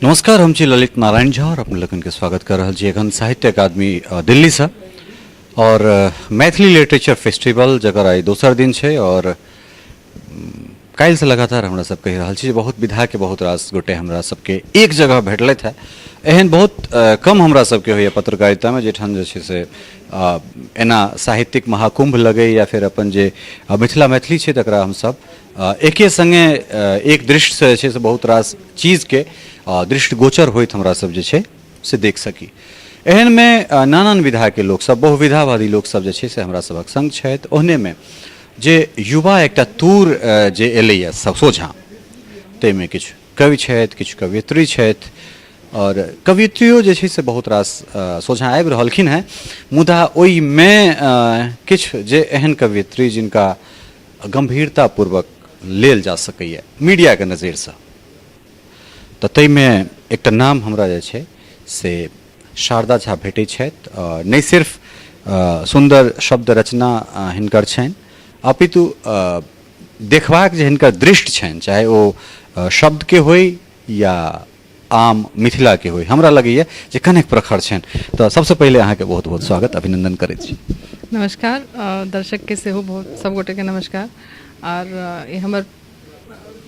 नमस्कार, हम छी ललित नारायण झा और अपने लोगन के स्वागत कर रहल छी एखन साहित्य अकादमी दिल्लीसँ और मैथिली लिटरेचर फेस्टिवल जकर आइ दोसर दिन छै और काल्हिसँ लगातार हमरा सब कहि रहल छी जे बहुत विधाके बहुत रास गोटे हमरा सबके एक जगह भेटलथि हेँ। एहन बहुत कम हमरा सबके होइए पत्रकारितामे जाहिठाम जे छै से एना साहित्यिक महाकुम्भ लगै या फेर अपन जे मिथिला मैथिली छै तकरा हमसब एके सङ्गे एक दृष्टिसँ जे छै से बहुत रास चीजके दृष्टिगोचर होइत हमरा सब जे छै से देख सकी। एहनमे नानान विधाके लोकसब, बहुविधावादी लोकसब जे छै से हमरा सभक सङ्ग छथि। ओहनेमे जे युवा एकटा तूर जे एलैए सब सोझाँ, ताहिमे किछु कवि छथि, किछु कवयित्री छथि और कवयित्रियो जे छै से बहुत रास सोझाँ आबि रहलखिन हेँ, मुदा ओहिमे किछु जे एहन कवयित्री जिनका गम्भीरतापूर्वक लेल जा सकैए मीडियाके नजरिसँ, तऽ ताहिमे एकटा नाम हमरा जे छै से शारदा झा भेटै छथि। नहि सिर्फ सुन्दर शब्द रचना हिनकर छनि, अपितु देखबाक जे हिनकर दृष्टि छनि, चाहे ओ शब्दके होइ या आम मिथिलाके होइ, हमरा लगैए जे कनेक प्रखर छनि। तऽ सबसँ पहिले अहाँके बहुत बहुत स्वागत अभिनन्दन करैत छी। नमस्कार, दर्शकके सेहो बहुत सब गोटेके नमस्कार। आर ई हमर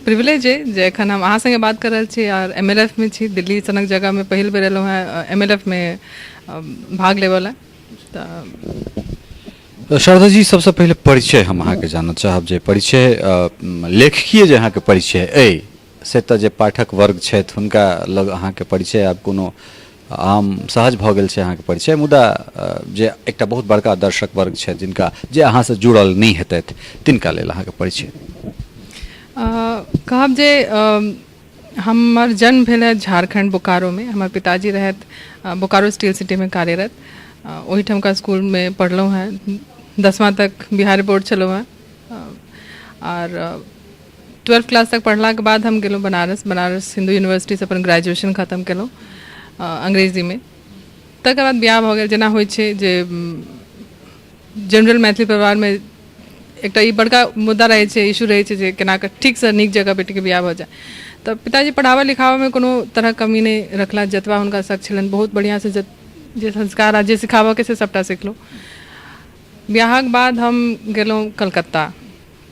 प्रिविलेज अइ जे एखन हम अहाँ सङ्गे बात कऽ रहल छी आर एम एल एफ मे छी। दिल्ली सनक जगहमे पहिल बेर एलहुँ हेँ एम एल एफ मे भाग लेबऽ लए। तऽ शारदा जी, सबसँ पहिले परिचय हम अहाँके जानऽ चाहब जे परिचय लेखकीय जे अहाँके परिचय अइ से तऽ जे पाठक वर्ग छथि हुनका लग अहाँके परिचय आब कोनो आम सहज भऽ गेल छै अहाँके परिचय, मुदा जे एकटा बहुत बड़का दर्शक वर्ग छथि जिनका जे अहाँसँ जुड़ल नहि हेतथि तिनका लेल अहाँके परिचय। कहब जे हमर जन्म भेल है झारखण्ड बोकारोमे। हमर पिताजी रहथि बोकारो स्टील सिटीमे कार्यरत। ओहिठामका स्कूलमे पढ़लहुँ हेँ, 10वां तक बिहार बोर्ड छलहुँ हेँ आर 12th class तक पढ़लाके बाद हम गेलहुँ बनारस। बनारस हिन्दू यूनिवर्सिटीसँ अपन ग्रेजुएशन खतम केलहुँ अंग्रेजीमे। तकर बाद बियाह भऽ गेल। जेना होइ छै जे जनरल मैथिली परिवारमे एकटा ई बड़का मुद्दा रहै छै, इशू रहै छै जे केना कऽ ठीकसँ नीक जगह बेटीके बियाह भऽ जाय। तऽ पिताजी पढ़ाबऽ लिखाबऽमे कोनो तरहक कमी नहि रखला, जतबा हुनका शक छलनि बहुत बढ़िआँसँ जे संस्कार आ जे सिखाबऽके से सभटा सिखलहुँ। बियाहक बाद हम गेलहुँ कलकत्ता।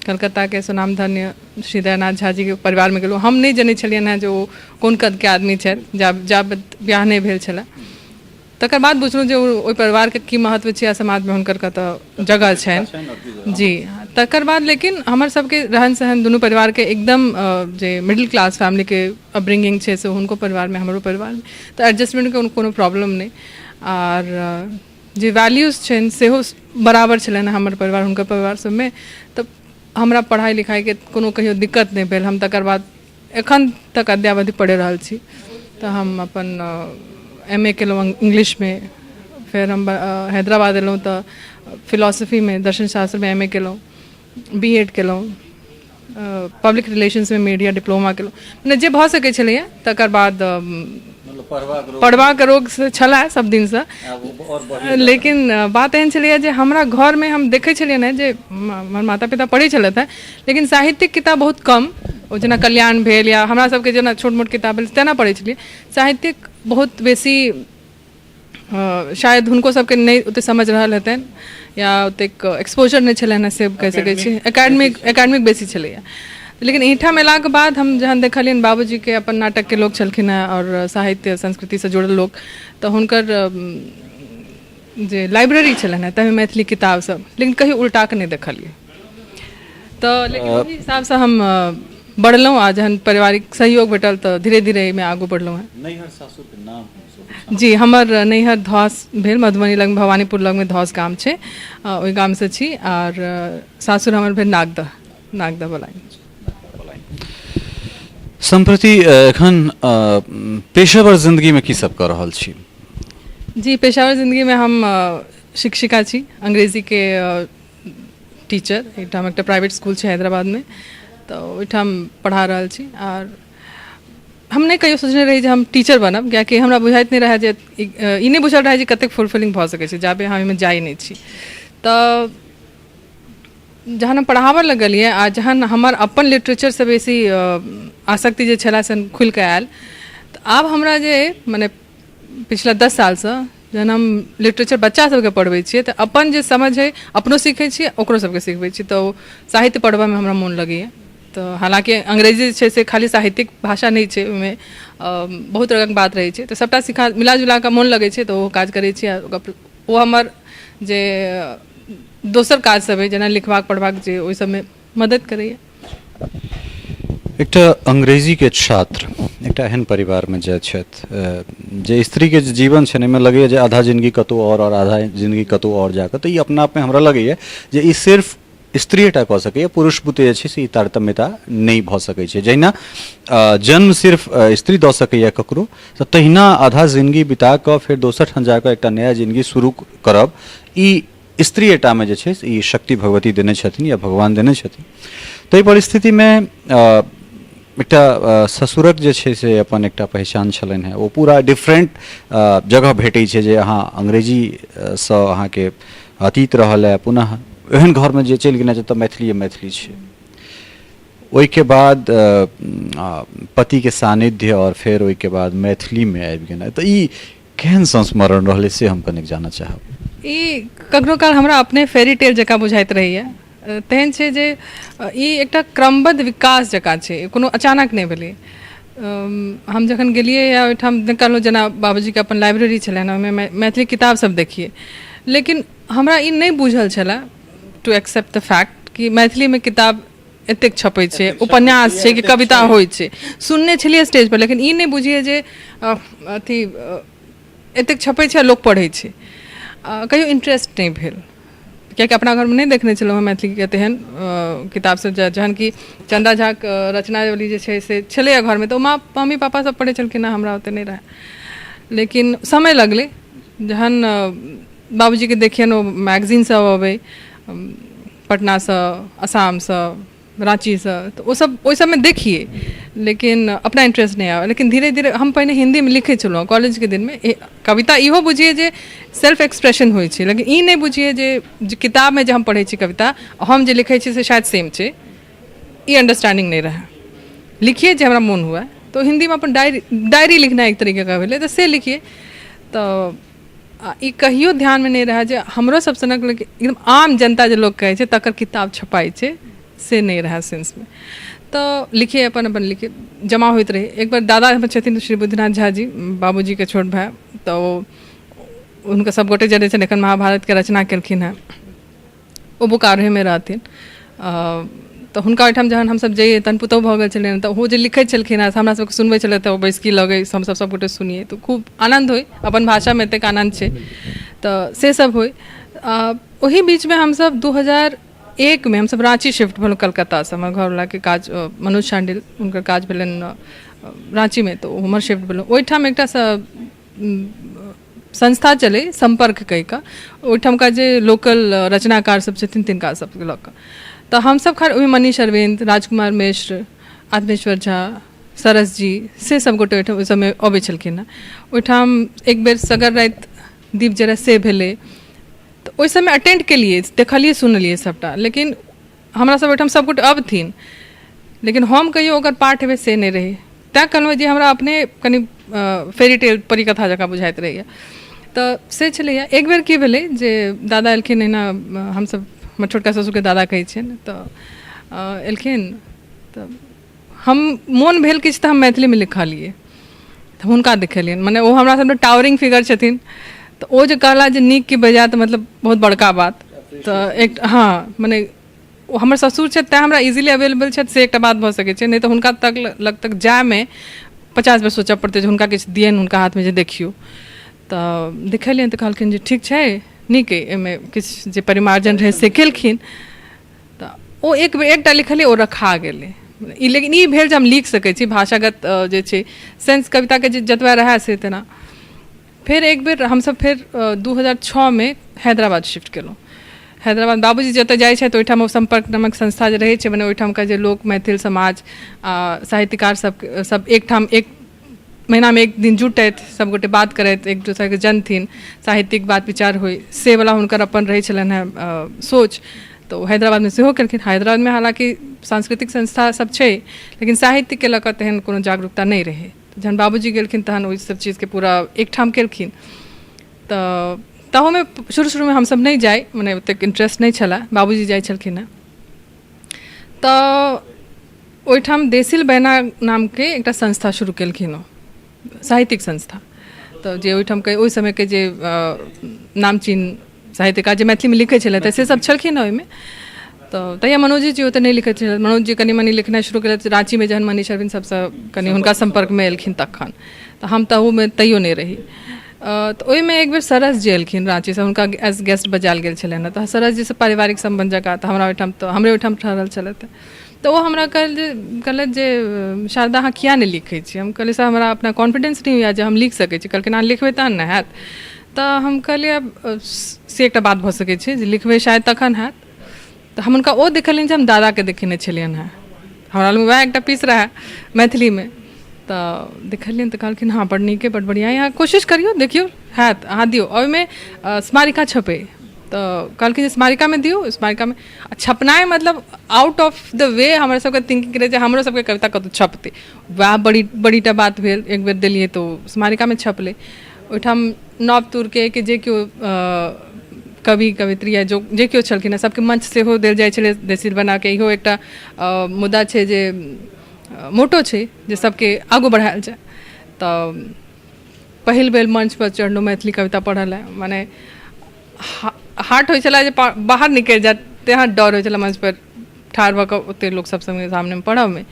कलकत्ताके सुनामधन्य श्री दयानाथ झा जीके परिवारमे गेलहुँ। हम नहि जनै छलियनि हेँ जे ओ कोन कदके आदमी छथि, जाबत बियाह नहि भेल छलए। तकर बाद बुझलहुँ जे ओहि परिवारके की महत्व छै आ समाजमे हुनकर कतऽ जगह छनि जी। तकर बाद लेकिन हमर सबके रहन सहन दुनू परिवारके एकदम जे मिडिल क्लास फैमिलीके अपब्रिंगिंग छै से हुनको परिवारमे हमरो परिवारमे, तऽ एडजस्टमेंटके कोनो प्रॉब्लम नहि। आर जे वैल्यूज छनि सेहो बराबर छलनि हमर परिवार हुनकर परिवार सबमे। तऽ हमरा पढ़ाइ लिखाइके कोनो कहियो दिक्कत नहि भेल। हम तकर बाद एखन तक अद्यावधि पढ़ि रहल छी। तऽ हम अपन एम ए केलहुँ इंग्लिशमे, फेर हम हैदराबाद एलहुँ तऽ फिलोसफीमे दर्शन शास्त्रमे एम ए केलहुँ, बी एड केलहुँ, पब्लिक रिलेशंसमे मीडिया डिप्लोमा केलहुँ, मने जे भऽ सकै छलैए। तकर बाद पढ़बाक रोग से छलए सब दिनसँ, लेकिन बात एहन छलैए जे हमरा घरमे हम देखै छलियनि हेँ जे हमर माता पिता पढ़ै छलथि हेँ, लेकिन साहित्यिक किताब बहुत कम, ओ जेना कल्याण भेल या हमरा सबके जेना छोट मोट किताब भेल तेना पढ़ै छलियै। साहित्यिक बहुत बेसी शायद हुनको सबके नहि ओतेक समझ रहल हेतनि या ओतेक एक्सपोजर नहि छलनि हेँ, से कहि सकै छी। एकेडमिक बेसी छलैए। लेकिन एहिठाम अयलाके बाद हम जहन देखलियनि बाबूजीके अपन नाटकके लोक छलखिन हेँ आओर साहित्य संस्कृतिसँ जुड़ल लोक, तऽ हुनकर जे लाइब्रेरी छलनि हेँ ताहिमे मैथिली किताब सब, लेकिन कहियो उल्टा कऽ नहि देखलियै। तऽ लेकिन ओहि हिसाबसँ हम बढ़लहुँ आ जहन पारिवारिक सहयोग भेटल तऽ धीरे धीरे एहिमे आगू बढ़लहुँ हेँ। नैहर सासुरके नाम हम जी, हमर नैहर धौस भेल, मधुबनी लगमे भवानीपुर लगमे धौस गाम छै, ओहि गामसँ छी। आर सासुर हमर भेल नागदह, नागदह बलाइन। सम्प्रति एखन पेशेवर जिंदगीमे की सब कऽ रहल छी? जी, पेशेवर जिंदगीमे हम शिक्षिका छी, अंग्रेजीके टीचर। एहिठाम एकटा प्राइवेट स्कूल छै हैदराबादमे, तऽ ओहिठाम पढ़ा रहल छी। आर हम नहि कहियो सोचने रही जे हम टीचर बनब, कियाकि हमरा बुझाइत नहि रहए जे ई नहि बुझल रहए जे कतेक फुलफिलिंग भऽ सकै छै जाबे हम एहिमे जाइ नहि छी। तऽ जहन हम पढ़ाबऽ लगलियै आ जहन हमर अपन लिटरेचरसँ बेसी आसक्ति जे छलए से खुलिकऽ आयल, तऽ तऽ आब हमरा जे मने पिछला 10 सालसँ जहन हम लिटरेचर बच्चा सबके पढ़बै छियै, तऽ अपन जे समझ है, अपनो सीखै छियै, ओकरो सबके सिखबै छियै। तऽ ओ साहित्य पढ़बऽमे हमरा मोन लगैए। तऽ हालाँकि अंग्रेजी जे छै से खाली साहित्यिक भाषा नहि छै, ओहिमे बहुत रङ्गक बात रहै छै। तऽ सभटा सिखा मिला जुला कऽ मोन लगै छै, तऽ ओ काज करै छी। आ ओ हमर जे दोसर काज सब अइ, जेना लिखबाक पढ़बाक, जे ओहि सबमे मदद करैए। एकटा अंग्रेजीके छात्र एकटा एहन परिवारमे जाइ छथि जे स्त्रीके जे जीवन छनि, एहिमे लगैए जे आधा जिनगी कतहु आओर आधा जिनगी कतहु आओर जाकऽ। तऽ ई अपना आपमे हमरा लगैए जे ई सिर्फ स्त्रिएटा कऽ सकैए, पुरुष बुते जे छै से ई तारतम्यता नहि भऽ सकै छै। जहिना जन्म सिर्फ स्त्री दऽ सकैए ककरो, तऽ तहिना आधा जिनगी बिता कऽ फेर दोसर ठाम जाकऽ एकटा नया जिनगी शुरू करब, ई स्त्रिएटामे जे छै से ई शक्ति भगवती देने छथिन या भगवान देने छथिन। ताहि परिस्थितिमे एकटा ससुरक जे छै से अपन एकटा पहिचान छलनि हेँ, ओ पूरा डिफरेंट जगह भेटै छै जे अहाँ अंग्रेजीसँ अहाँके अतीत रहल है, पुनः एहन घरमे जे चलि गेलहुँ जतऽ मैथिलीए मैथिली छै, ओहिके बाद पतिके सानिध्य आओर फेर ओहिके बाद मैथिलीमे आबि गेनाइ, तऽ ई केहन संस्मरण रहलै से हम कनिक जानऽ चाहब। ई कखनो काल हमरा अपने फेरी टेल जकाँ बुझाइत रहैए। तेहन छै जे ई एकटा क्रमबद्ध विकास जकाँ छै, कोनो अचानक नहि भेलै। हम जखन गेलियै ओहिठाम, कहलहुँ जेना बाबूजीके अपन लाइब्रेरी छलनि, ओहिमे मैथिली किताब सब देखियै, लेकिन हमरा ई नहि बुझल छलए, टू एक्सेप्ट द फैक्ट, कि मैथिलीमे किताब एतेक छपै छै, उपन्यास छै कि कविता होइ छै। सुनने छलियै स्टेज पर, लेकिन ई नहि बुझियै जे अथी एतेक छपै छै आ लोक पढ़ै छै। कहियो इंटरेस्ट नहि भेल, कियाकि अपना घरमे नहि देखने छलहुँ हेँ मैथिलीके तेहन किताब सब, जहन कि चन्दा झाके रचनावली जे छै से छलैए घरमे, तऽ ओ माँ, मम्मी, पापा सब पढ़ै छलखिन हेँ, हमरा ओते नहि रहए। लेकिन समय लगलै। जहन बाबूजीके देखियनि, ओ मैगजीन सब अबै पटनासँ, आसामसँ, राँचीसँ, तऽ ओसब ओहि सबमे देखियै, लेकिन अपना इंट्रेस्ट नहि आबै। लेकिन धीरे धीरे हम पहिने हिन्दीमे लिखै छलहुँ कॉलेजके दिनमे कविता। इहो बुझियै जे सेल्फ एक्सप्रेशन होइ छै, लेकिन ई नहि बुझियै जे किताबमे जे हम पढ़ै छी कविता, हम जे लिखै छी से शायद सेम छै। ई अंडरस्टैंडिंग नहि रहै। लिखिए जे हमरा मोन हुए, तऽ हिन्दीमे अपन डायरी, डायरी लिखनाइ एक तरीकाके भेलै, तऽ से लिखिए। तऽ आ ई कहियो ध्यानमे नहि रहए जे हमरो सब सनक लोक, एकदम आम जनता जे लोक कहै छै, तकर किताब छपाइ छै, से नहि रहए सेन्समे। तऽ लिखिए अपन अपन लिखिए, जमा होइत रहै। एक बेर दादा हमर छथिन श्री बुद्धिनाथ झा जी, बाबूजीके छोट भाय, तऽ ओ हुनका सब गोटे जनै छनि, एखन महाभारतके रचना केलखिन हेँ, ओ बोकारोमे रहथिन। तऽ हुनका ओहिठाम जहन हमसभ जइयै, तहन पुतहु भऽ गेल छलनि, तऽ ओहो जे लिखै छलखिन हेँ से हमरा सभके सुनबै छलथि। तऽ ओ बैसकी लगै, हमसभ सभगोटे सुनियै, तऽ खूब आनन्द होइ। अपन भाषामे एतेक आनन्द छै, तऽ से सब होइ। ओही बीचमे हमसभ 2001मे हमसभ राँची शिफ्ट भेलहुँ कलकत्तासँ। हमर घरवलाके काज, मनोज शाण्डिल, हुनकर काज भेलनि राँचीमे, तऽ उम्हर शिफ्ट भेलहुँ। ओहिठाम एकटा संस्था चलै सम्पर्क कहि कऽ, ओहिठामका जे लोकल रचनाकार सब छथिन तिनका सबके लऽ कऽ। तऽ हमसब खैर ओहिमे मनीष अरविन्द, राजकुमार मिश्र, आत्मेश्वर झा, सरस जी, से सब गोटे ओहिठाम ओहि सबमे अबै छलखिन हेँ। ओहिठाम एक बेर सगर राति दीप जरय से भेलै, तऽ ओहि सबमे अटेंड केलियै, देखलियै, सुनलियै सबटा। लेकिन हमरा सब ओहिठाम सबगोटे अबथिन, लेकिन हम कहियो ओकर पार्ट हेबै से नहि रही। तैँ कहलहुँ जे हमरा अपने कनि फेरी टेल, परिकथा जकाँ बुझाइत रहैए, तऽ से छलैए। एक बेर की भेलै जे दादा एलखिन एहिना, हमसब हमर छोटका ससुरके दादा कहै छियनि, तऽ एलखिन तऽ हम मोन भेल किछु, तऽ हम मैथिलीमे लिखलियै, तऽ हुनका देखेलियनि। मने ओ हमरा सबमे टावरिंग फिगर छथिन, तऽ ओ जे कहला जे नीक कि बेजाय, तऽ मतलब बहुत बड़का बात। तऽ एक हँ, मने ओ हमर ससुर छथि तैँ हमरा इजीली अवेलेबल छथि, से एकटा बात भऽ सकै छै, नहि तऽ हुनका तक लग तक जायमे 50 बेर सोचऽ पड़तै जे हुनका किछु दियनि हुनका हाथमे जे देखियौ। तऽ देखेलियनि तऽ कहलखिन जे ठीक छै, नीक अइ, एहिमे किछु जे परिमार्जन रहै से केलखिन। तऽ ओ एक बेर एकटा लिखलियै, ओ रखा गेलै ई। लेकिन ई भेल जे हम लिख सकै छी, भाषागत जे छै सेंस कविताके जे जतबा रहए से तेना। फेर एक बेर हमसब फेर 2006मे हैदराबाद शिफ्ट केलहुँ। हैदराबाद बाबूजी जतऽ जाइ छथि, ओहिठाम ओ सम्पर्क नामक संस्था जे रहै छै, मने ओहिठामका जे लोक, मैथिल समाज आ साहित्यकार सब सब एकठाम एक महीनामे एक दिन जुटथि, सबगोटे बात करथि, एक दोसरके जनथिन, साहित्यिक बात विचार होइ, से वला हुनकर अपन रहै छलनि हेँ सोच। तऽ ओ हैदराबादमे सेहो केलखिन। हैदराबादमे हालाँकि सांस्कृतिक संस्था सब छै, लेकिन साहित्यके लऽ कऽ तेहन कोनो जागरूकता नहि रहै। जहन बाबूजी गेलखिन तहन ओहि सब चीजके पूरा एकठाम केलखिन। तऽ तहूमे शुरू शुरूमे हमसब नहि जाइ, मने ओतेक इंट्रेस्ट नहि छलए, बाबूजी जाइ छलखिन हेँ। तऽ ओहिठाम देसिल बैना नामके एकटा संस्था शुरू केलखिन ओ, साहित्यिक संस्था। तऽ जे ओहिठामके ओहि समयके जे नामचीन साहित्यकार जे मैथिलीमे लिखै छलथि से सब छलखिन हँ ओहिमे। तऽ तहिया मनोजे जी ओतेक नहि लिखैत छलथि, मनोज जी कनि मनि लिखनाइ शुरू केलथि राँचीमे जहन मनीष अरविन्द सबसँ कनि हुनका सम्पर्कमे एलखिन तखन। तऽ हम तहूमे तैयो नहि रही। तऽ ओहिमे एक बेर सरस जी एलखिन राँचीसँ, हुनका एज गेस्ट बजायल गेल छलनि हँ। तऽ सरस जीसँ पारिवारिक सम्बन्ध जकाँ तऽ हमरा ओहिठाम तऽ हमरे ओहिठाम ठहरल छलथि। तऽ ओ हमरा कहलथि जे शारदा अहाँ किया नहि लिखै छी? हम कहलियै सर हमरा अपना कॉन्फिडेंस नहि होइए जे हम लिख सकै छी। कहलखिन अहाँ लिखबै तहन ने हैत। तऽ हम कहलियै आब से एकटा बात भऽ सकै छै जे लिखबै शायद तखन हैत। तऽ हम हुनका ओ देखलियनि जे हम दादाके देखेने छलियनि हेँ, हमरा लगमे वएह एकटा पीस रहए मैथिलीमे। तऽ देखलियनि तऽ कहलखिन हँ बड़ नीक अइ, बड़ बढ़िआँ अइ, अहाँ कोशिश करियौ देखियौ हैत, अहाँ दियौ। ओहिमे स्मारिका छपै, तऽ कहलखिन जे स्मारिकामे दियौ। स्मारिकामे आ छपनाइ मतलब आउट ऑफ the way हमर सबके थिंकिंग रहै जे हमरो सबके कविता कतहु छपतै, वएह बड़ी बड़ीटा बात भेल। एक बेर देलियै तऽ ओ स्मारिकामे छपलै। ओहिठाम नव तुरके कि जे केओ कवि कवित्री या जो जे केओ छलखिन हेँ सबके मंच सेहो देल जाइ छलै देसिल बनाके। इहो एकटा मुद्दा छै जे मोटो छै जे सबके आगू बढ़ायल जाय। तऽ पहिल बेर मंचपर चढ़लहुँ मैथिली कविता पढ़ऽ लए, मने हार्ट होइ छलै जे बाहर निकलि जायत तेहन डर होइ छलै मंचपर ठाढ़ भऽ कऽ ओतेक लोकसभ सङ्गे सामनेमे पढ़ऽमे,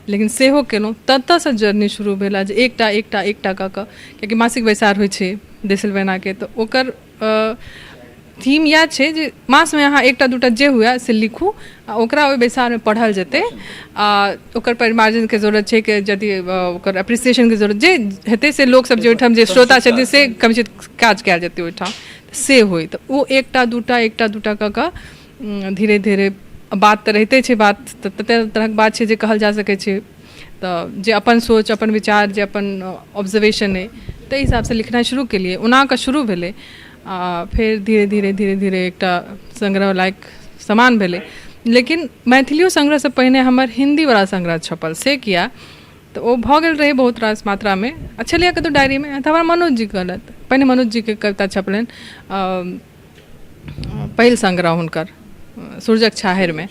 लेकिन सेहो केलहुँ। ततऽसँ जर्नी शुरू भेल जे एकटा एकटा एकटा कऽ कऽ, कियाकि मासिक बैसार होइ छै देसिल बहिनाके, तऽ ओकर थीम इएह छै जे मासमे अहाँ एकटा दूटा जे हुए से लिखू आ ओकरा ओहि बैसारमे पढ़ल जेतै आ ओकर परिमार्जनके जरूरत छै कि यदि ओकर अप्रिसिएशनके जरूरत जे हेतै से लोकसभ जे ओहिठाम जे श्रोता छथिन से कमसँ काज कयल जेतै ओहिठाम से होइ। तऽ ओ एकटा दूटा एकटा दूटा कऽ कऽ धीरे धीरे बात तऽ रहिते छै, बात तऽ तते तरहक बात छै जे कहल जा सकै छै। तऽ जे अपन सोच अपन विचार जे अपन ऑब्जर्वेशन अइ ताहि हिसाबसँ लिखनाइ शुरू केलियै, ओना कऽ शुरू भेलै। आ फेर धीरे धीरे धीरे धीरे एकटा संग्रह लायक समान भेलै। लेकिन मैथिलियो संग्रहसँ पहिने हमर हिन्दीवला संग्रह छपल, से किया तऽ ओ भऽ गेल रहै बहुत रास मात्रामे आ छलैए कतहु डायरीमे। तऽ हमरा मनोज जी कहलथि, पहिने मनोज जीके कविता छपलनि पहिल संग्रह हुनकर सूरजक छाहरिमे।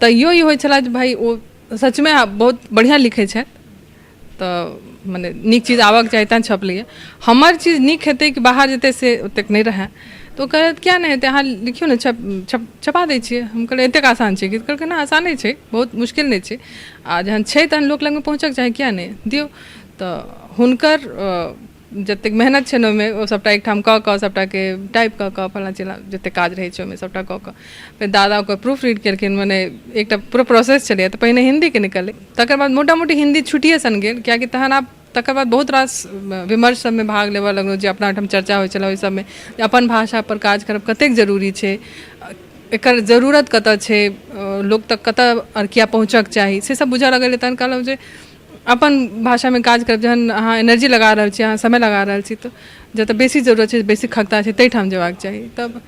तैयो ई होइ छलै जे भाइ ओ सचमे बहुत बढ़िआँ लिखै छथि, तऽ मने नीक चीज आबऽके चाही तैँ छपलैए। हमर चीज नीक हेतै कि बाहर जेतै से ओतेक नहि रहए। तऽ ओ कहलथि किएक नहि हेतै, अहाँ लिखियौ ने, छप छप छपा दै छियै। हम कहलियै एतेक आसान छै कि? कहलकै नहि आसाने छै, बहुत मुश्किल नहि छै, आ जहन छै तहन लोक लगमे पहुँचऽके चाही, किएक नहि दियौ। तऽ हुनकर जतेक मेहनत छनि ओहिमे ओ सभटा एकठाम कऽ कऽ सभटाके टाइप कऽ कऽ फल्लाँ चिल्लाँ जतेक काज रहै छै ओहिमे सभटा कऽ कऽ फेर दादा ओकर प्रूफ रीड केलखिन, मने एकटा पूरा प्रोसेस छलैए। तऽ पहिने हिन्दीके निकललै, तकर बाद मोटा मोटी हिन्दी छुटिए सन गेल, कियाकि तहन आब तकर बाद बहुत रास विमर्श सभमे भाग लेबऽ लगलहुँ जे अपना ओहिठाम चर्चा होइ छलै ओहि सभमे जे अपन भाषापर काज करब कतेक जरूरी छै, एकर जरूरत कतऽ छै, लोक तक कतऽ आओर किया पहुँचऽके चाही, से सब बुझऽ लगलियै। तहन कहलहुँ जे अपन भाषामे काज करब, जहन अहाँ एनर्जी लगा रहल छी, अहाँ समय लगा रहल छी, तऽ जतऽ बेसी जरूरत छै, बेसी खगता छै, ताहिठाम जेबाक चाही। तब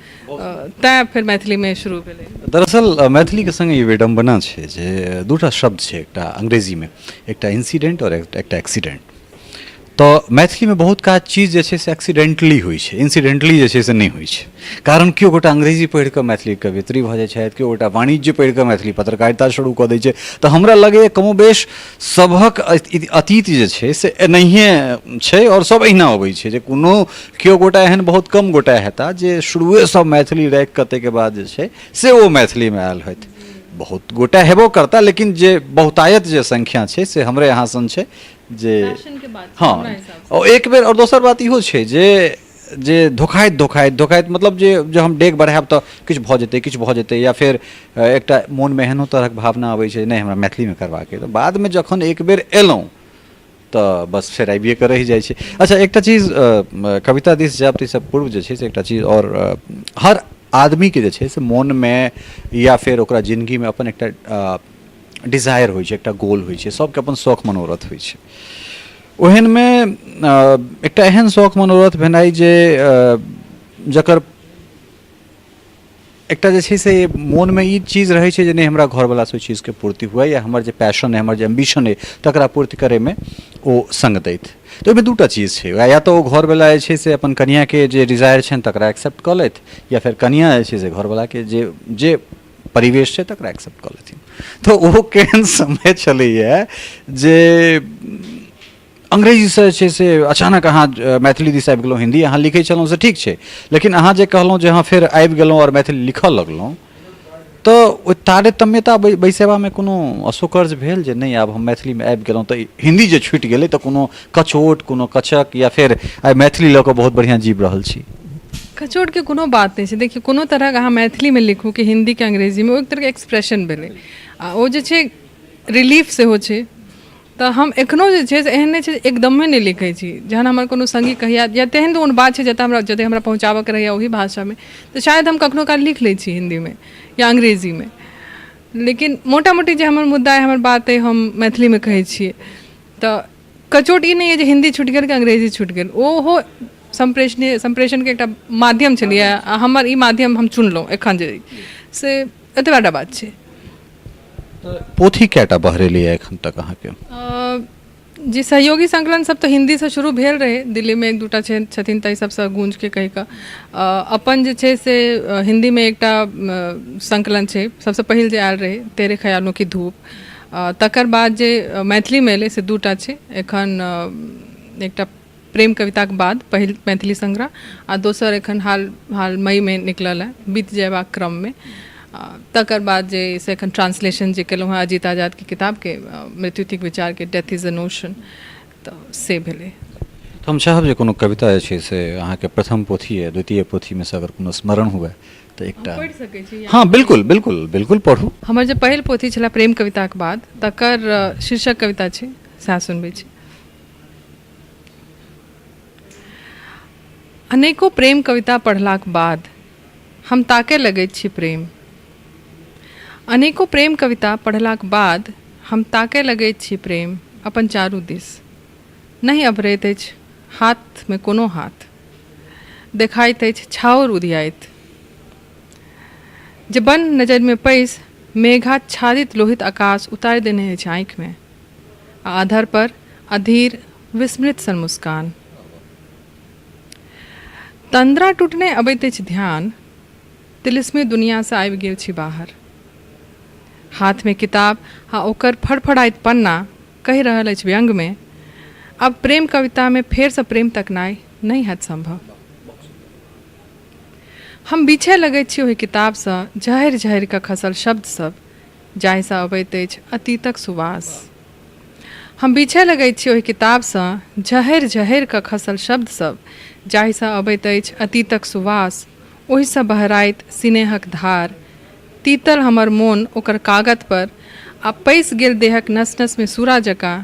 तैँ फेर मैथिलीमे शुरू भेलै। दरअसल मैथिलीके सङ्गे ई विडम्बना छै जे दूटा शब्द छै एकटा अंग्रेजीमे, एकटा इंसिडेंट आओर एकटा एक्सीडेंट। तऽ मैथिलीमे बहुत काज चीज जे छै से एक्सीडेंटली होइ छै, इंसिडेंटली जे छै से नहि होइ छै। कारण केओ गोटा अंग्रेजी पढ़ि कऽ मैथिली कवयित्री भऽ जाइ छथि, केओ गोटा वाणिज्य पढ़ि कऽ मैथिली पत्रकारिता शुरू कऽ दै छै। तऽ हमरा लगैए कमोबेश सभक अतीत जे छै से एनाहिए छै आओर सब एहिना अबै छै जे कोनो केओ गोटा एहन बहुत कम गोटा हेता जे शुरुएसँ मैथिली राखि कऽ ताहिके बाद जे छै से ओ मैथिलीमे आयल होथि। बहुत गोटा हेबो करता, लेकिन जे बहुतायत जे संख्या छै से हमरे अहाँ सन छै जे हँ। आओर एक बेर आओर दोसर बात इहो छै जे जे धोखाइत धोखाइत धोखाइत मतलब जे जे हम डेग बढ़ायब तऽ किछु भऽ जेतै, किछु भऽ जेतै, या फेर एकटा मोनमे एहनो तरहक भावना अबै छै नहि हमरा मैथिलीमे करबाक अइ, तऽ बादमे जखन एक बेर एलहुँ तऽ बस फेर आबिए कऽ रहि जाइ छै। अच्छा एकटा चीज कविता दिस जायब ताहिसँ पूर्व जे छै से एकटा चीज आओर, हर आदमीके जे छै से मोनमे या फेर ओकरा जिनगीमे अपन एकटा डिजायर होइ छै, एकटा गोल होइ छै, सबके अपन शौख मनोरथ होइ छै। ओहनमे एकटा एहन शौख मनोरथ भेनाइ जे जकर एकटा जे छै से मोनमे ई चीज रहै छै जे नहि हमरा घरवलासँ ओहि चीजके पूर्ति हुए या हमर जे पैशन अइ, हमर जे एम्बिशन अइ, तकरा पूर्ति करैमे ओ सङ्ग दैथ। तऽ ओहिमे दूटा चीज छै, या तऽ ओ घरवला जे छै से अपन कनिआँके जे डिजायर छनि तकरा एक्सेप्ट कऽ लथि, या फेर कनिआँ जे छै से घरवलाके जे जे परिवेश छै तकरा एक्सेप्ट कऽ लेथिन। तऽ ओ केहन समय छलैए जे अंग्रेजीसँ जे छै से अचानक अहाँ मैथिली दिस आबि गेलहुँ। हिन्दी अहाँ लिखै छलहुँ से ठीक छै, लेकिन अहाँ जे कहलहुँ जे अहाँ फेर आबि गेलहुँ आओर मैथिली लिखऽ लगलहुँ, तऽ ओहि तारतम्यता बैसेबामे कोनो असोकर्ज भेल जे नहि आब हम मैथिलीमे आबि गेलहुँ तऽ हिन्दी जे छुटि गेलै तऽ कोनो कचोट, कोनो कचक, या फेर आइ मैथिली लऽ कऽ बहुत बढ़िआँ जीब रहल छी? कचोटके कोनो बात नहि छै। देखियौ, कोनो तरहक अहाँ मैथिलीमे लिखू कि हिन्दी कि अंग्रेजीमे, ओ एक तरहके एक्सप्रेशन भेलै आ ओ जे छै रिलीफ सेहो छै। तऽ हम एखनो जे छै से एहन नहि छै जे एकदमे नहि लिखै छी। जहन हमर कोनो सङ्गी कहैए या तेहन कोनो बात छै जतऽ हमरा जतऽ हमरा पहुँचाबऽके रहैए ओही भाषामे, तऽ शायद हम कखनो काल लिख लै छी हिन्दीमे या अंग्रेजीमे, लेकिन मोटा मोटी जे हमर मुद्दा अइ, हमर बात अइ, हम मैथिलीमे कहै छियै। तऽ कचोट ई नहि अइ जे हिन्दी छुटि गेल कि अंग्रेजी छुटि गेल, ओहो सम्प्रेषणीय सम्प्रेषणके एकटा माध्यम छलैए आ हमर ई माध्यम हम चुनलहुँ एखन जे से एतबे टा बात छै। तऽ पोथी कएटा बहरेलैए एखन तक अहाँके? जी, सहयोगी संकलन सब तऽ हिन्दीसँ शुरू भेल रहै दिल्लीमे, एक दूटा छथिन ताहि सबसँ गूँजके कहि कऽ। अपन जे छै से हिन्दीमे एकटा संकलन छै, सबसँ पहिल जे आयल रहै, तेरे ख्यालों की धूप। तकर बाद जे मैथिलीमे एलै से दूटा छै एखन, एकटा प्रेम कविताक बाद पहिल मैथिली संग्रह आ दोसर एखन हाल हाल मईमे निकलल हँ, बीत जयबाक क्रममे। तकर बाद जे से एखन ट्रांसलेशन जे केलहुँ हँ अजीत आजादके किताबके, मृत्युतिक विचारके, डेथ is a notion, तऽ से भेलै। तऽ हम चाहब जे कोनो कविता जे छै से अहाँके प्रथम पोथी या द्वितीय पोथीमे से अगर कोनो स्मरण हुए तऽ एकटा पढ़ि सकै छी? हँ, बिल्कुल बिल्कुल बिल्कुल, पढ़ू। हमर जे पहिल पोथी छलै प्रेम कविताक बाद, तकर शीर्षक कविता छै, सएह सुनबै छी। अनेको प्रेम कविता पढ़लाक बाद हम ताकय लगैत छी प्रेम। अनेको प्रेम कविता पढ़लाक बाद हम ताकय लगैत छी प्रेम अपन चारू दिस। नहि अभरैत अछि हाथमे कोनो हाथ। देखाइत अछि छाउर उधियाइत। जे बन्न नजरिमे पैसि मेघाच्छादित लोहित आकाश उतारि देने अछि आँखिमे। आ अधर पर अधीर विस्मृत सन मुस्कान। तंद्रा टूटने अबैत अछि ध्यान, तिलिस्मी दुनियासँ आबि गेल छी बाहर। हाथमे किताब आ ओकर फड़फड़ाइत पन्ना कहि रहल अछि व्यंग्यमे, आब प्रेम कवितामे फेरसँ प्रेम तकनाइ नहि हैत सम्भव। हम बीछय लगैत छी ओहि किताबसँ झहरि झहरि कऽ खसल शब्द सभ, जाहिसँ अबैत अछि अतीतक सुवास। हम बीछय लगैत छी ओहि किताबसँ झहरि झहरि कऽ खसल शब्द सभ, जाहिसँ अबैत अछि अतीतक सुवास, ओहिसँ बहराइत सिनेहक धार। तीतल हमर मोन ओकर कागत पर आ पैसि गेल देहक नस नसमे सूरा जकाँ,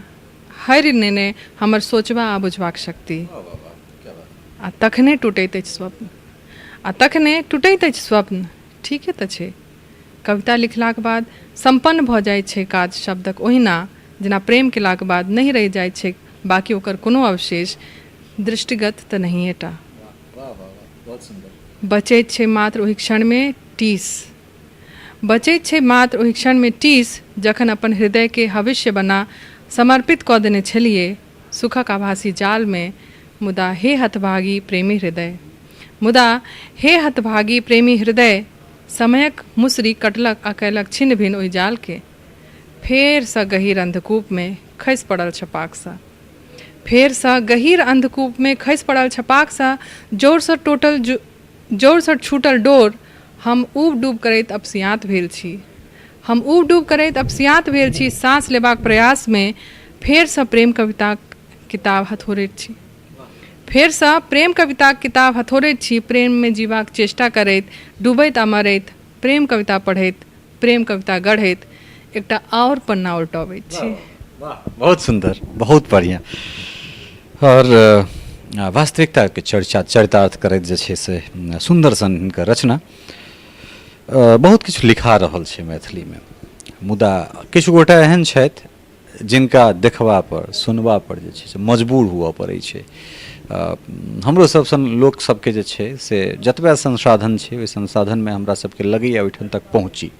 हरि नेने हमर सोचबा आ बुझबाक शक्ति। आ तखने टूटैत अछि स्वप्न। आ तखने टूटैत अछि स्वप्न। ठीके तऽ छै। कविता लिखलाक बाद सम्पन्न भऽ जाइत छै काज शब्दक, ओहिना जेना प्रेम केलाक बाद नहि रहि जाइत छैक बाँकी ओकर कोनो अवशेष, दृष्टिगत तऽ नहिये टा। बचैत छै मात्र ओहि क्षणमे टीस। बचैत छै मात्र ओहि क्षणमे टीस जखन अपन हृदयकेँ हविष्य बना समर्पित कऽ देने छलियै सुखक आभासी जालमे। मुदा हे हतभागी प्रेमी हृदय, मुदा हे हतभागी प्रेमी हृदय, समयक मुसरी कटलक आ कयलक छिन्न-भिन्न ओहि जालकेँ। फेरसँ गहीर अन्धकूपमे खसि पड़ल छपाकसँ। फेरसँ गहीर अन्धकूपमे खसि पड़ल छपाकसँ जोरसँ टोटल जोरसँ छूटल डोर। हम ऊब-डूब करैत अपसियाँत भेल छी। हम ऊब-डूब करैत अपसियाँत भेल छी, साँस लेबाक प्रयासमे फेरसँ प्रेम कविताक किताब हथोड़ैत छी। फेरसँ प्रेम कविताक किताब हथोड़ैत छी, प्रेममे जीबाक चेष्टा करैत, डूबैत आ मरैत, प्रेम कविता पढ़ैत, प्रेम कविता गढ़ैत एकटा आओर पन्ना उलटबैत छी। बहुत सुन्दर, बहुत बढ़िआँ। आओर वास्तविकताके चर्चा चरितार्थ करैत जे छै से सुन्दर सन हिनकर रचना। बहुत किछु लिखा रहल छै मैथिलीमे, मुदा किछु गोटा एहन छथि जिनका देखबापर सुनबापर जे छै से मजबूर हुअ पड़ै छै हमरो सब सन लोक सबके जे छै से जतबे संसाधन छै ओहि संसाधनमे हमरा सबके लगैए ओहिठाम तक पहुँची।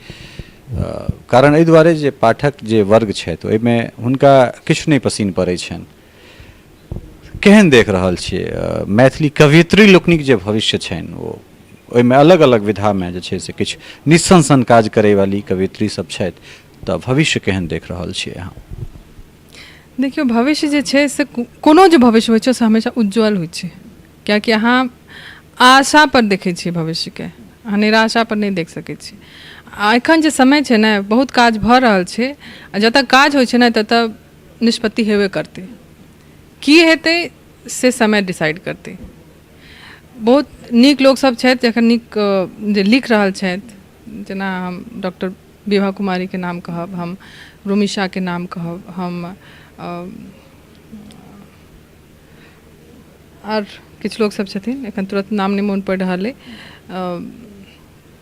कारण एहि दुआरे जे पाठक जे वर्ग छथि ओहिमे हुनका किछु नहि पसिन पड़ै छनि। केहन देख रहल छियै मैथिली कवयित्री लोकनिक जे भविष्य छनि ओ ओहिमे अलग अलग विधामे जे छै से किछु निस्सन सन काज करैवाली कवयित्री सब छथि, तऽ भविष्य केहन देख रहल छियै अहाँ? देखियौ, भविष्य जे छै से कोनो जे भविष्य होइ छै से हमेशा उज्ज्वल होइ छै, किएकि अहाँ आशापर देखै छियै भविष्यके, अहाँ निराशापर नहि देख सकै छी। आ एखन जे समय छै ने, बहुत काज भऽ रहल छै आ जतऽ काज होइ छै ने ततऽ निष्पत्ति हेबे करतै। की हेतै से समय डिसाइड करतै। बहुत नीक लोकसभ छथि जखन नीक जे लिख रहल छथि, जेना हम डॉक्टर विभा कुमारीके नाम कहब, हम रोमिशाके नाम कहब, हम आर किछु लोकसभ छथिन, एखन तुरन्त नाम नहि मोन पड़ि रहल अइ,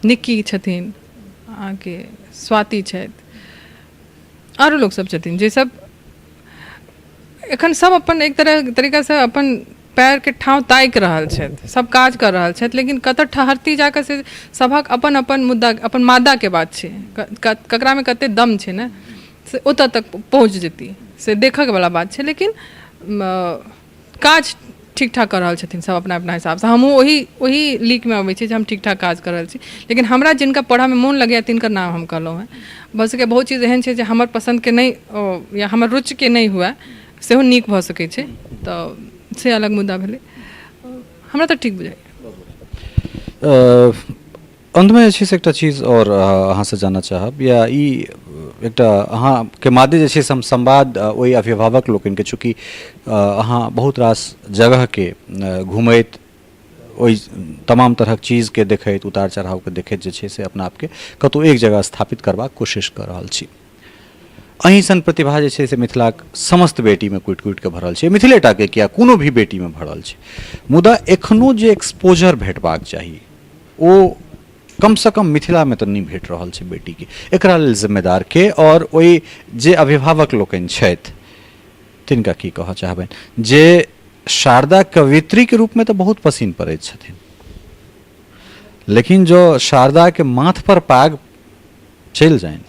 निक्की छथिन, अहाँके स्वाति छथि, आरो लोकसभ छथिन जे सब एखन सब अपन एक तरह तरीकासँ अपन पैरके ठाँव ताकि रहल छथि, सब काज कऽ रहल छथि, लेकिन कतऽ ठहरती जाकऽ से सभक अपन अपन मुद्दा अपन मादाके बात छै। ककरामे कते दम छै ने से ओतऽ तक पहुँच जेती से देखऽवला बात छै। लेकिन काज ठीक ठाक कऽ रहल छथिन सब अपना अपना हिसाबसँ। हमहूँ ओही ओही लीकमे अबै छी जे हम ठीक ठाक काज कऽ रहल छी, लेकिन हमरा जिनका पढ़ऽमे मोन लगैए तिनकर नाम हम कहलहुँ हेँ। भऽ सकैए बहुत चीज एहन छै जे हमर पसन्दके नहि या हमर रुचिके नहि हुए, सेहो नीक भऽ सकै छै, तऽ से अलग मुद्दा भेलै। हमरा तऽ ठीक बुझाइए। अन्तमे जे छै से एकटा चीज आओर अहाँसँ जानऽ चाहब, या ई एकटा अहाँके मादे जे छै से हम संवाद ओहि अभिभावक लोकनिके, चूँकि अहाँ बहुत रास जगहके घुमैत ओहि तमाम तरहक चीजके देखैत उतार चढ़ावके देखैत जे छै से अपना आपके कतहु एक जगह स्थापित करबाक कोशिश कऽ रहल छी। अहीं सन प्रतिभा जे छै से मिथिलाक समस्त बेटीमे कुटि कुटिके भरल छै, मिथिलेटाके किया कोनो भी बेटीमे भरल छै, मुदा एखनो जे एक्सपोजर भेटबाक चाही ओ कमसँ कम मिथिलामे तऽ नहि भेट रहल छै बेटीके। एकरा लेल जिम्मेदार के आओर ओहि जे अभिभावक लोकनि छथि तिनका की कहऽ चाहबनि जे शारदा कवयित्रीके रूपमे तऽ बहुत पसिन पड़ैत छथिन, लेकिन जँ शारदाके माथपर पाग चलि जानि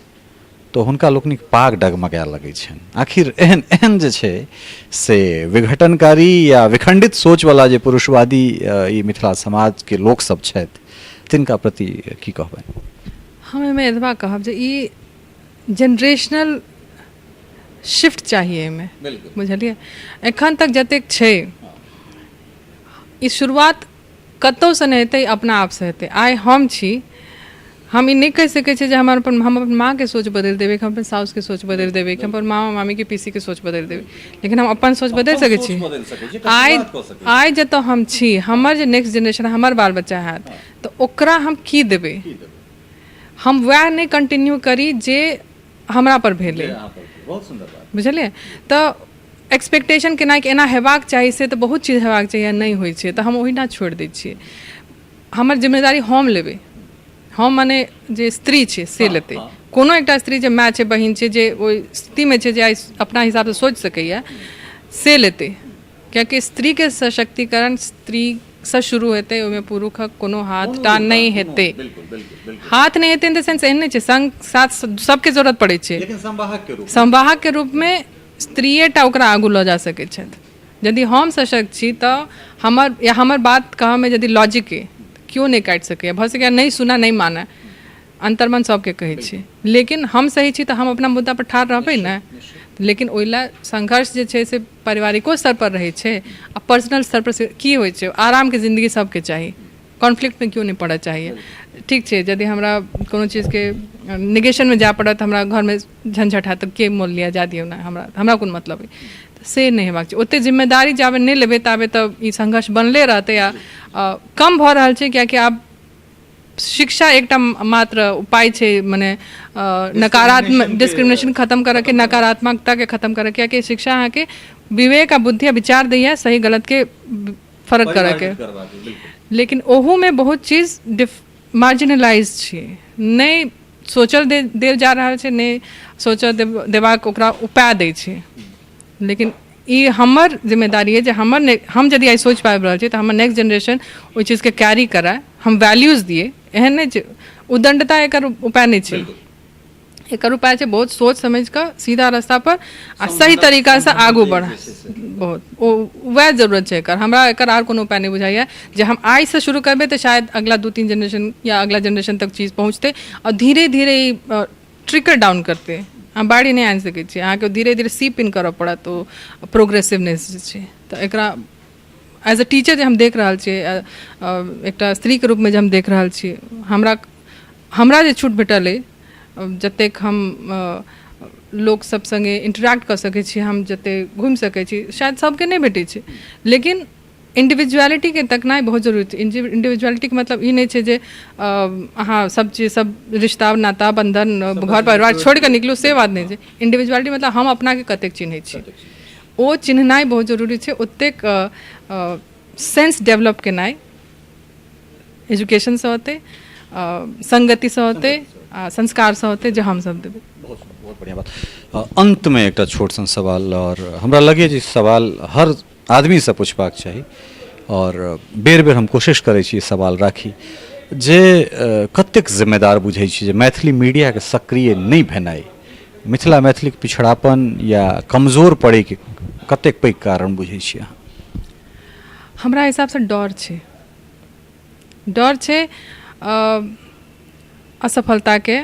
तऽ हुनका लोकनिक पाग डगमगाए लगै छनि। आखिर एहन एहन जे छै से विघटनकारी या विखंडित सोचवला जे पुरुषवादी ई मिथिला समाजके लोकसभ छथि तिनका प्रति की कहबनि? हम एहिमे एतबा कहब जे ई जेनरेशनल शिफ्ट चाही एहिमे, बुझलियै? एखन तक जतेक छै ई शुरुआत कतहुसँ नहि हेतै, अपना आपसँ हेतै। आइ हम छी, हम ई नहि कहि सकै छियै जे हमर अपन हम अपन माँके सोच बदलि देबै, कि हम अपन साउसके सोच बदलि देबै, कि हम अपन मामा मामीके पीसीके सोच बदलि देबै, लेकिन हम अपन सोच बदलि सकै छी। आइ आइ जतऽ हम छी, हमर जे नेक्स्ट जेनरेशन हमर बाल बच्चा हैत तऽ ओकरा हम की देबै? हम वएह नहि कंटिन्यू करी जे हमरा पर भेलै, बुझलियै? तऽ एक्सपेक्टेशन केनाइ कि एना हेबाक चाही, से तऽ बहुत चीज हेबाक चाही आ नहि होइ छै तऽ हम ओहिना छोड़ि दै छियै। हमर जिम्मेदारी हम लेबै, हम मने जे स्त्री छै से लेतै। कोनो एकटा स्त्री जे माय छै, बहिन छै, जे ओहि स्थितिमे छै जे आइ अपना हिसाबसँ सोचि सकैए से लेतै, कियाकि स्त्रीके सशक्तिकरण स्त्रीसँ शुरू हेतै, ओहिमे पुरुषक कोनो हाथ टा नहि हेतै। हाथ नहि हेतै इन the sense एहन नहि छै, सङ्ग साथ सबके जरूरत पड़ै छै। संवाहकके रूपमे स्त्रिए टा ओकरा आगू लऽ जा सकै छथि। यदि हम सशक्त छी तऽ हमर या हमर बात कहऽमे यदि लॉजिक अइ तऽ केओ नहि काटि सकैए। भऽ सकैए नहि सुनय नहि मानय, अन्तर्मन सभके कहै छै, लेकिन हम सही छी तऽ हम अपना मुद्दापर ठाढ़ रहबै ने। लेकिन ओहि लए संघर्ष जे छै से पारिवारिको स्तरपर रहै छै आ पर्सनल स्तरपर से की होइ छै, आरामके जिन्दगी सभके चाही, कॉन्फ्लिक्टमे केओ नहि पड़ऽ चाहैए। ठीक छै, यदि हमरा कोनो चीजके निगेशनमे जाय पड़त, हमरा घरमे झंझट हैत तऽ के मोल लिअ, जाय दियौ ने, हमरा हमरा कोन मतलब अइ, तऽ से नहि हेबाक चाही। ओतेक जिम्मेदारी जाबे नहि लेबै ताबे तऽ ई संघर्ष बनले रहतै आ कम भऽ रहल छै, किएकि आब शिक्षा एकटा मात्र उपाय छै मने नकारात्मक डिस्क्रिमिनेशन खतम करऽके, नकारात्मकताके खतम करऽके, किएकि शिक्षा अहाँके विवेक आ बुद्धि आ विचार दैए सही गलतके फरक करऽके। लेकिन ओहूमे बहुत चीज डिफ मार्जिनलाइज छै, नहि सोचल देल जा रहल छै, नहि सोचऽ देबाक ओकरा उपाय दै छै। लेकिन ई हमर जिम्मेदारी अइ जे हमर ने हम यदि आइ सोचि पाबि रहल छी तऽ हमर नेक्स्ट जेनरेशन ओहि चीजके कैरी करय, हम वैल्यूज दियै। एहन नहि छै, उदण्डता एकर उपाय नहि छै। एकर उपाय छै बहुत सोच समझि कऽ सीधा रास्ता पर आ सही तरीकासँ आगू बढ़। बहुत ओ वएह जरूरत छै एकर। हमरा एकर आर कोनो उपाय नहि बुझाइए जे हम आइसँ शुरू करबै तऽ शायद अगला 2-3 जेनरेशन या अगला जेनरेशन तक चीज पहुँचतै आओर धीरे धीरे ई ट्रिकल डाउन करतै। अहाँ बाढ़ि नहि आनि सकै छी, अहाँके धीरे धीरे सीप इन करऽ पड़त ओ प्रोग्रेसिवनेस जे छै। तऽ एकरा एज अ टीचर जे हम देख रहल छियै, एकटा स्त्रीके रूपमे जे हम देख रहल छी, हमरा हमरा जे छूट भेटल अइ, जतेक हम लोक सब सङ्गे इंटरेक्ट कऽ सकै छी, हम जतेक घुमि सकै छी, शायद सबके नहि भेटै छै। लेकिन इंडिविजुअलिटीके तकनाइ बहुत जरूरी छै। इंडिविजुअलिटीके मतलब ई नहि छै जे अहाँ सब चीज, सब रिश्ता नाता बन्धन घर परिवार छोड़ि कऽ निकलू, से बात नहि छै। इंडिविजुअलिटी मतलब हम अपनाके कतेक चिन्है छी, ओ चिन्हनाइ बहुत जरूरी छै। ओतेक सेंस डेवलप केनाइ एजुकेशनसँ होतै, सङ्गतिसँ होतै आ संस्कारसँ होतै जे हमसभ देबै। बहुत बहुत बढ़िआँ बात। अन्तमे एकटा छोट सन सवाल, आओर हमरा लगैए जे सवाल हर आदमीसँ पुछबाक चाही आओर बेर बेर हम कोशिश करै छी सवाल राखी जे कतेक जिम्मेदार बुझै छी जे मैथिली मीडियाके सक्रिय नहि भेनाइ मिथिला मैथिलीके पिछड़ापन या कमजोर पड़ैके कतेक पैघ कारण बुझै छी अहाँ? हमरा हिसाबसँ डर छै, डर छै असफलताके,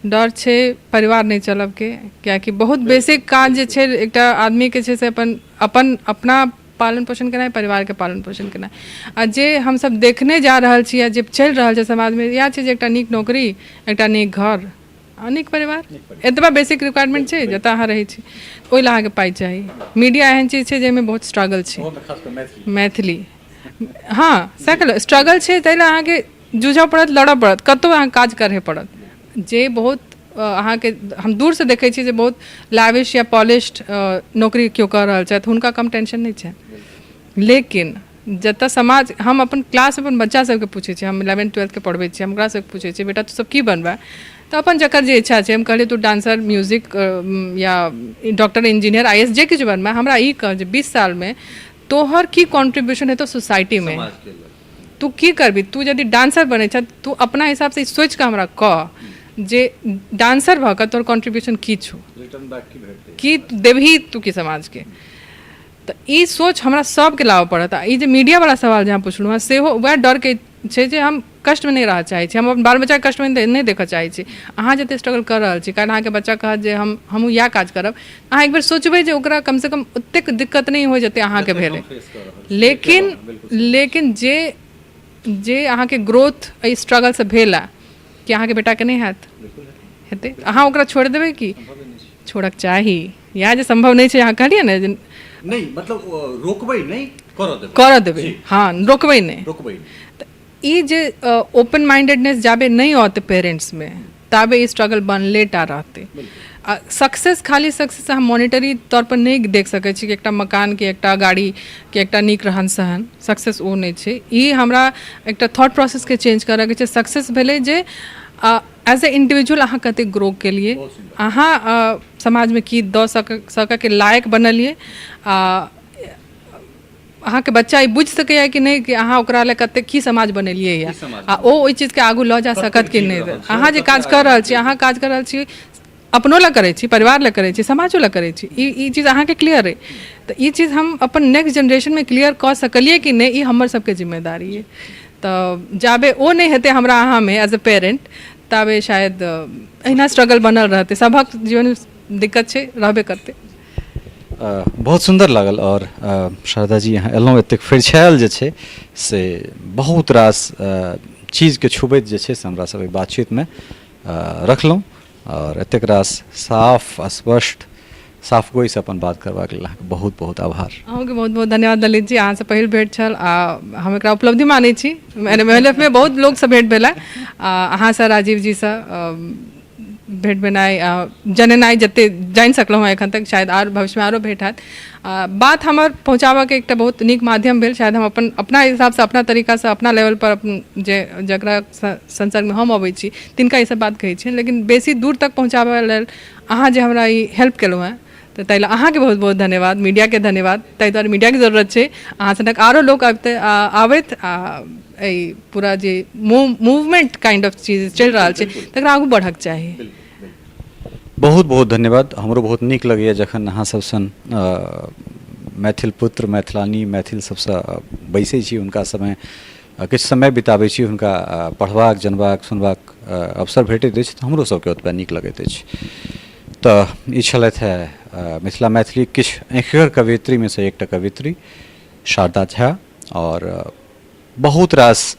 डर छै परिवार नहि चलबके, किएकि बहुत बेसिक काज जे छै एकटा आदमीके छै से अपन अपन अपना पालन पोषण केनाइ, परिवारके पालन पोषण केनाइ। आ जे हमसब देखने जा रहल छी आ जे चलि रहल छै समाजमे, इएह छै जे एकटा नीक नौकरी, एकटा नीक घर आ नीक परिवार, एतबा बेसिक रिक्वायरमेंट छै। जतऽ अहाँ रहै छी ओहि लए अहाँके पाइ चाही। मीडिया एहन चीज छै जाहिमे बहुत स्ट्रगल छै। मैथिली, हँ, सएह कहलहुँ, स्ट्रगल छै, ताहि लए अहाँके जूझऽ पड़त, लड़ऽ पड़त, कतहु अहाँके काज करहे पड़त। जे बहुत अहाँके हम दूरसँ देखै छी जे बहुत लाविश या पॉलिश्ड नौकरी केओ कऽ रहल छथि, हुनका कम टेंशन नहि छनि। लेकिन जतऽ समाज, हम अपन क्लास अपन बच्चा सबके पूछै छियै, हम इलेवेंथ ट्वेल्थके पढ़बै छियै, हम ओकरा सबके पूछै छियै, बेटा तू सब की बनबै? तऽ अपन जकर जे इच्छा छै। हम कहलियै, तू डांसर, म्यूजिक या डॉक्टर, इंजीनियर, I S, जे किछु बनबै, हमरा ई कह जे 20 सालमे तोहर की कॉन्ट्रीब्यूशन हेतौ सोसाइटीमे, तू की करबी? तू यदि डांसर बनै छह, तू अपना हिसाबसँ ई सोचि कऽ हमरा कह जे डांसर भऽ कऽ तोहर कॉन्ट्रीब्यूशन की छौ, की देबही तू की समाजके? तऽ ई सोच हमरा सभके लाबऽ पड़त। आ ई जे मीडियावला सवाल जे अहाँ पुछलहुँ हेँ, सेहो वएह डरके छै जे हम कष्टमे नहि रहऽ चाहै छी, हम अपन बाल बच्चाके कष्टमे नहि देखऽ चाहै छी। अहाँ जतेक स्ट्रगल कऽ रहल छी, काल्हि अहाँके बच्चा कहत जे हम हमहूँ इएह काज करब, अहाँ एक बेर सोचबै जे ओकरा कमसँ कम ओतेक दिक्कत नहि होइ जतेक अहाँके भेल। लेकिन लेकिन जे जे अहाँके ग्रोथ एहि स्ट्रगलसँ भेल हँ, कि अहाँके बेटाके नहि हैत? हेतै। अहाँ ओकरा छोड़ि देबै? की छोड़क चाही? इएह जे सम्भव नहि छै, अहाँ कहलियै ने जे नहि, मतलब रोकबै नहि, करऽ देबै। करऽ देबै, हँ, रोकबै नहि। रोकबै। तऽ ई जे ओपन माइंडेडनेस जाबे नहि औतै पेरेंट्समे, ताबे ई स्ट्रगल बनले टा रहतै। आ सक्सेस, खाली सक्सेस हम मोनिटरी तौर पर नहि देख सकै छी कि एकटा मकान के, एकटा गाड़ी के, एकटा नीक रहन सहन, सक्सेस ओ नहि छै। ई हमरा एकटा थॉट प्रोसेसके चेंज करऽके छै। सक्सेस भेलै जे एज ए इंडिविजुअल अहाँ कतेक ग्रो केलियै, अहाँ समाजमे की दऽ सकऽके लायक बनलियै, आ अहाँके बच्चा ई बुझि सकैए कि नहि कि अहाँ ओकरा लए कतेक की समाज बनेलियै यऽ, आ ओ ओहि चीजके आगू लऽ जा सकत कि नहि। अहाँ जे काज कऽ रहल छी, अहाँ काज कऽ रहल छी, अपनो लए करै छी, परिवार लए करै छी, समाजो लए करै छी, ई ई चीज अहाँके क्लियर अइ। तऽ ई चीज हम अपन नेक्स्ट जेनरेशनमे क्लियर कऽ सकलियै कि नहि, ई हमर सबके जिम्मेदारी अइ। तऽ जाबे ओ नहि हेतै हमरा अहाँमे एज ए पेरेन्ट, ताबे शायद एहिना स्ट्रगल बनल रहतै। सभक जीवनमे दिक्कत छै, रहबे करतै। बहुत सुन्दर लागल। आओर शारदा जी, अहाँ एलहुँ, एतेक फरिछायल जे छै से बहुत रास चीजके छुबैत जे छै से हमरा सब एहि बातचीतमे रखलहुँ, आओर एतेक रास साफ स्पष्ट साफ गोइसँ अपन बात करबाक लेल अहाँके बहुत बहुत आभार। अहूँके बहुत बहुत धन्यवाद ललित जी। अहाँसँ पहिल भेँट छल आ हम एकरा उपलब्धि मानै छी। एम एल एफ मे बहुत लोकसँ भेँट भेल आ अहाँसँ, राजीव जीसँ भेँट भेनाइ, जनेनाइ, जते जानि सकलहुँ हँ एखन तक, शायद आर भविष्यमे आरो भेँट हैत। बात हमर पहुँचाबऽके एकटा बहुत नीक माध्यम भेल। शायद हम अपन अपना हिसाबसँ, अपना तरीकासँ, अपना लेवलपर अपन जे जकरा संसर्गमे हम अबै छी तिनका ई सब बात कहै छियनि, लेकिन बेसी दूर तक पहुँचाबऽ लेल अहाँ जे हमरा ई हेल्प केलहुँ हेँ, तऽ ताहि लए अहाँके बहुत बहुत धन्यवाद, मीडियाके धन्यवाद। ताहि दुआरे मीडियाके जरूरत छै, अहाँ सनक आरो लोक अबिते आबथि आ एहि पूरा जे मूवमेंट काइंड ऑफ चीज चलि रहल छै तकरा आगू बढ़क चाही। बहुत बहुत धन्यवाद। हमरो बहुत नीक लगैए जखन अहाँ सब सन मैथिल पुत्र, मैथिलानी, मैथिल सबसँ बैसै छी, हुनका समय किछु समय बिताबै छी, हुनका पढ़बाक, जनबाक, सुनबाक अवसर भेटैत अछि तऽ हमरो सबके ओतबे नीक लगैत अछि। तऽ ई छलथि हेँ मिथिला मैथिली किछु एखगर कवयित्रीमे सँ एकटा कवयित्री शारदा झा आओर बहुत रास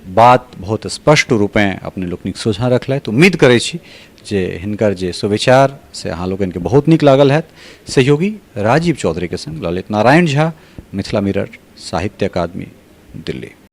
बात बहुत स्पष्ट रूपेँ अपने लोकनिक सोझाँ रखलथि। उम्मीद करै छी जे हिनकर जे सुविचार से अहाँ लोकनिके बहुत नीक लागल हैत। सहयोगी राजीव चौधरीके संग ललित नारायण झा, मिथिला मिरर, साहित्य अकादमी, दिल्ली।